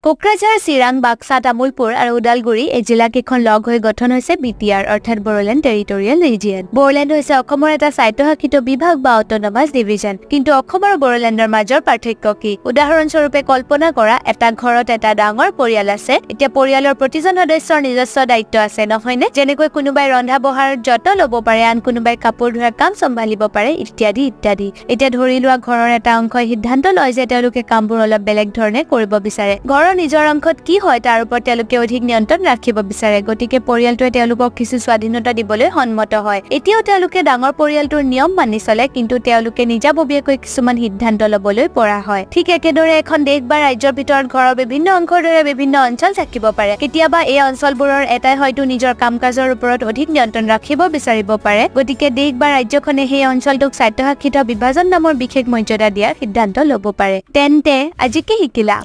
কোকৰাঝাৰ, চিৰাং, বাক্সা, তামুলপুৰ আৰু ওদালগুৰি, এই জিলাকেইখন লগ হৈ গঠন হৈছে বিটিআৰ, অৰ্থাৎ বড়োলেণ্ড টেৰিটৰিয়েল ৰিজিয়ন। বড়োলেণ্ড হৈছে অসমৰ এটা স্বায়ত্তশাসিত বিভাগ বা অট'নমাছ ডিভিজন। কিন্তু অসম আৰু বড়োলেণ্ডৰ মাজৰ পাৰ্থক্য কি? উদাহৰণস্বৰূপে, কল্পনা কৰা, এটা ঘৰত এটা ডাঙৰ পৰিয়াল আছে। এতিয়া পৰিয়ালৰ প্ৰতিজন সদস্যৰ নিজস্ব দায়িত্ব আছে, নহয়নে? যেনেকৈ কোনোবাই ৰন্ধা বঢ়াৰ যত্ন ল'ব পাৰে, আন কোনোবাই কাপোৰ ধোৱাৰ কাম চম্ভালিব পাৰে, ইত্যাদি ইত্যাদি। এতিয়া ধৰি লোৱা, ঘৰৰ এটা অংশই সিদ্ধান্ত লয় যে তেওঁলোকে কামবোৰ অলপ বেলেগ ধৰণে কৰিব বিচাৰে। ঘৰৰ নিজৰ অংশত কি হয়, তাৰ ওপৰত তেওঁলোকে অধিক নিয়ন্ত্ৰণ ৰাখিব বিচাৰে। গতিকে পৰিয়ালটোৱে তেওঁলোকক কিছু স্বাধীনতা দিবলৈ সন্মত হয়। এতিয়াও তেওঁলোকে ডাঙৰ পৰিয়ালটোৰ নিয়ম মানি চলে, কিন্তু তেওঁলোকে নিজাববীয়াকৈ কিছুমান সিদ্ধান্ত ল'বলৈ পৰা হয়। ঠিক একেদৰে এখন দেশ বা ৰাজ্যৰ ভিতৰত ঘৰৰ বিভিন্ন অংশৰ দৰে বিভিন্ন অঞ্চল থাকিব পাৰে। কেতিয়াবা এই অঞ্চলবোৰৰ এটাই হয়তো নিজৰ কাম কাজৰ ওপৰত অধিক নিয়ন্ত্ৰণ ৰাখিব বিচাৰিব পাৰে। গতিকে দেশ বা ৰাজ্যখনে সেই অঞ্চলটোক স্বায়ত্তশাসিত বিভাজন নামৰ বিশেষ মৰ্যাদা দিয়াৰ সিদ্ধান্ত ল'ব পাৰে। তেন্তে আজি কি শিকিলা?